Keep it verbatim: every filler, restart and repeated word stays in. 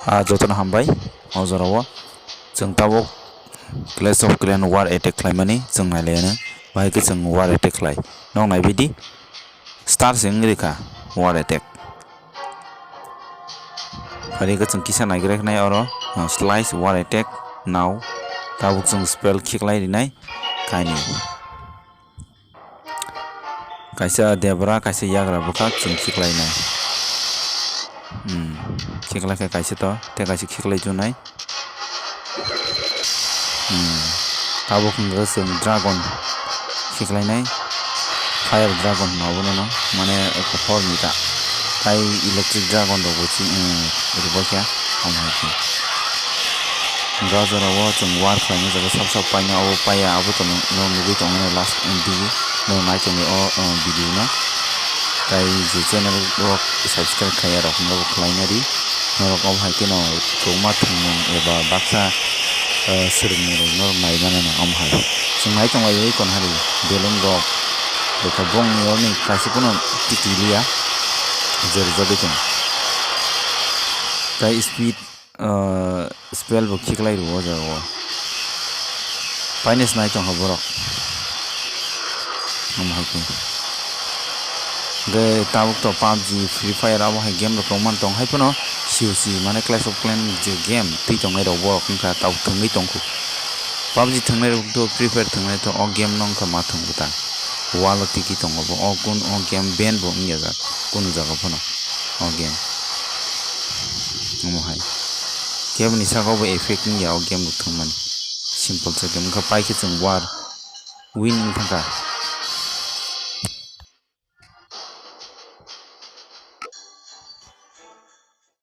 Ah, jotono hambai, o jorao chwng tabuk Clash of Clan War Attack khlaimani chwng nailaino, bahai khe chwng War Attack khlai. Nok naibaidi, star se wng rikha War Attack. Phai khe chwng kisa naigra khnai oro, ah, Slice War Attack nao tabuk chwng spell khiklai rinai kainwi. Kaisa debra, kaisa yagra bwkhak chwng khiklainai. Hmm, khiklai khe kaisa to, tei kaisa khiklai junai. Hmm, tabuk hwnkhe chwng dragon khiklainai. Fire dragon hwnwi abono, mane horni ta. Tai electric dragon rokbo chi, hmm, rwbaikha, omo hai khe. Gajarao chwng war khlaina jaga sap sap paina, abo paiya, abo tongno nugwi tongmani last ending no nai tongdi o, o video no. Tai je channel rok subscribe khaiya rok no khlaina di. Norok omo hai kheno kwbangma thwngmung eba baksa, eh, swrwngmung rok norok nai mano no omo hai. Chwng nai tonglaio kon hari balloon rok. Bwkha bongni orni kaisa phano titiliya. Jor jagwi tong. Tai speed ah, spell bo khiklai rwo o jaga o. Paine snai tongkha borok. Omo hai khe. Hwnkhe tabuk to PUBG, Free Fire abo hai game rok tongmani tong hai phano C O C mane Clash of Clan je game twi tongnai rok borok wngkha tabuk thwngwi tongkhu. PUBG thwngnai rok to Free Fire thwngnai to o game no wngkha ma thwngkhu ta. Wall o tiki tongo bo o kun o game ban bo wngya jak kunu jaga phano o game. Omo hai. Keboni saka o bo effect wngya o game rok thwngmani. Simple se game wngkha, pai khe chwng war win wng thangkha.